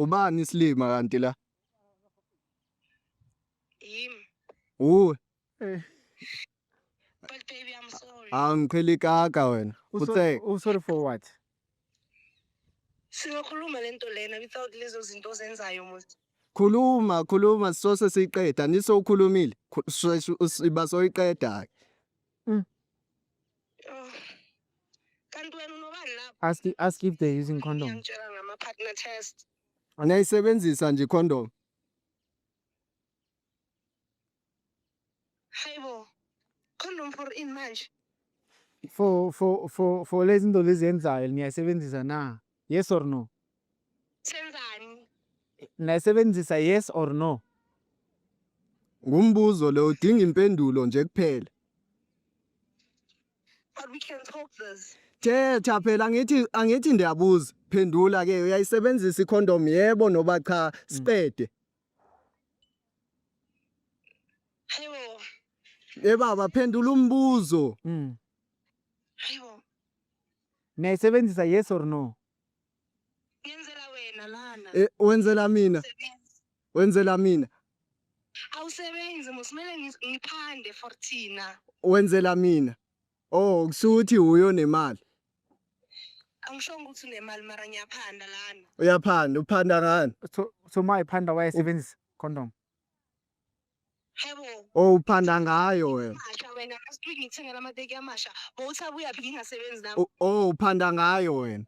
Ubani isilima kanti la? Yimi. Uwe. Eh. But baby, I'm sorry. Angiqheli kaka wena. Futsek. Oh, sorry for what? Singakhuluma lento lena without lezo zinto ozenzayo mos. Khuluma, khuluma sisose siyiqeda. Niso ukhulumile. Iba soyiqeda ke. Oh. Kanti wena unobani lapho? Ask if they're using condom. Ngiyangitshela ngama partner test. Anayisebenzisa nje condom. Hayibo. Condom for in manje. For lezi zinto lezi enzayo niyayisebenzisa na? Yes or no? Senzani? Niyayisebenzisa, yes or no? Ngumbuzo lo, udinga impendulo nje kuphela. But we can talk this. Thetha phela, angithi ndiyabuza. Phendula ke, uyayisebenzisa icondom, yebo noba cha, siqede. Hayibo. Eh baba, phendula umbuzo. Hayibo. Niyayisebenzisa, yes or no? Ngenzela wena lana. Eh, wenzela mina, Awusebenzi. wenzela mina, Awusebenzi mos, kumele ngiphande for thina. Wenzela mina. Oh, kusuthi uyo nemali. Angishongo ukuthi unemali, mara ngiyaphanda lana. Uyaphanda, uphanda ngani? So ma iphanda, wayesebenzisa condom. Hayibo. Oh, uphanda ngayo wena. Masha wena, last week ngikuthengela amateki amasha. Bowuthi abuyaphi ngingasebenzi nami? Oh, uphanda ngayo wena.